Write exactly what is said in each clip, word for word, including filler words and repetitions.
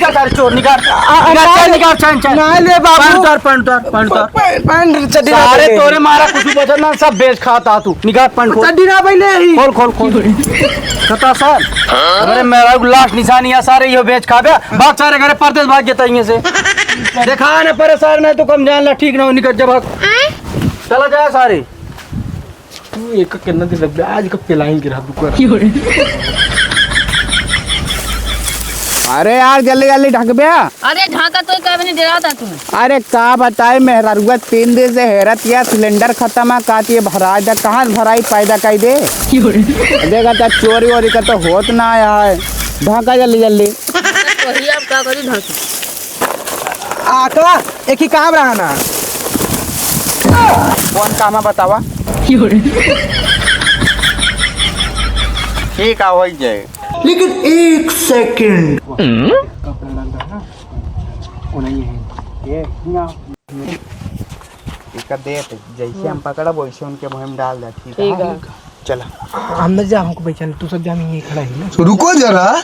निकाल सारे चोर, निकाल। आ, आ, निकाल, ना, चल, निकाल, चल, चल। ना ले बाबू। पैंट उतार, पैंट उतार, पैंट उतार। पैंट, चड्डी ना सारे पहले। तोरे मारा कुछ बचत ना, सब बेच खाता तू। निकाल पैंट, खोल। चड्डी ना पहले ही। खोल, खोल, खोल। कता सर? अरे मेरा लास्ट निशानी है सारे, यो बेच खाबे। भाग सारे घरे, परदेस भाग जाता इहाँ से। देखा ना परे सारे, नहीं तो कम जान ला, ठीक ना हो, निकल जा भाग। चला जाए सारे। तू एक केतना दिन रख दे, आज कब पेलाइन गिरा तू कर। अरे यार, जल्दी जल्दी ढक बे। अरे ढाका तो का भी नहीं डराता तू। अरे का बताए, मेहरारुआ तीन दिन से हेरत या सिलेंडर खत्म है, कहती है भराई दा, कहाँ से भराई, पैदा कई दे। देखा था चोरी वोरी का तो होत ना आया है, ढाका जल्दी जल्दी। वही अब का करी ढाकी। आका, एक ही काम रहा ना। कौन काम है बतावा? ठीक है, हो ही जाए। लेकिन एक सेकंड। एका देत, जैसे हम पकड़ब वैसे उनके मुँह में डाल दे, ठीक है? ठीक है। चला। हम न जा, हमको पहचान, तू सब जान, ये खड़ा है ना। रुको जरा,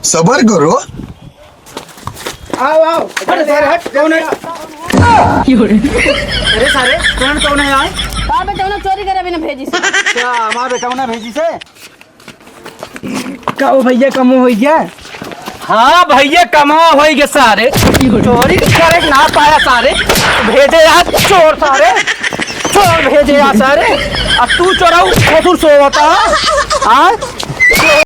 सबर करो। आओ, आओ। अरे सारे, हट, कौन है? अरे सारे, कौन, कौन है यार? का बेटौना चोरी करे बिना भेजी से। अच्छा, हमार बेटौना भेजी से? का ओ भैया, कमो होइ गया? हाँ भैया, कमो होइ गया सारे। चोरी करे ना पाया सारे। भेजे यार चोर सारे। चोर भेजे यार सारे। अब तू चोराऊ ससुर सोवता। हाँ?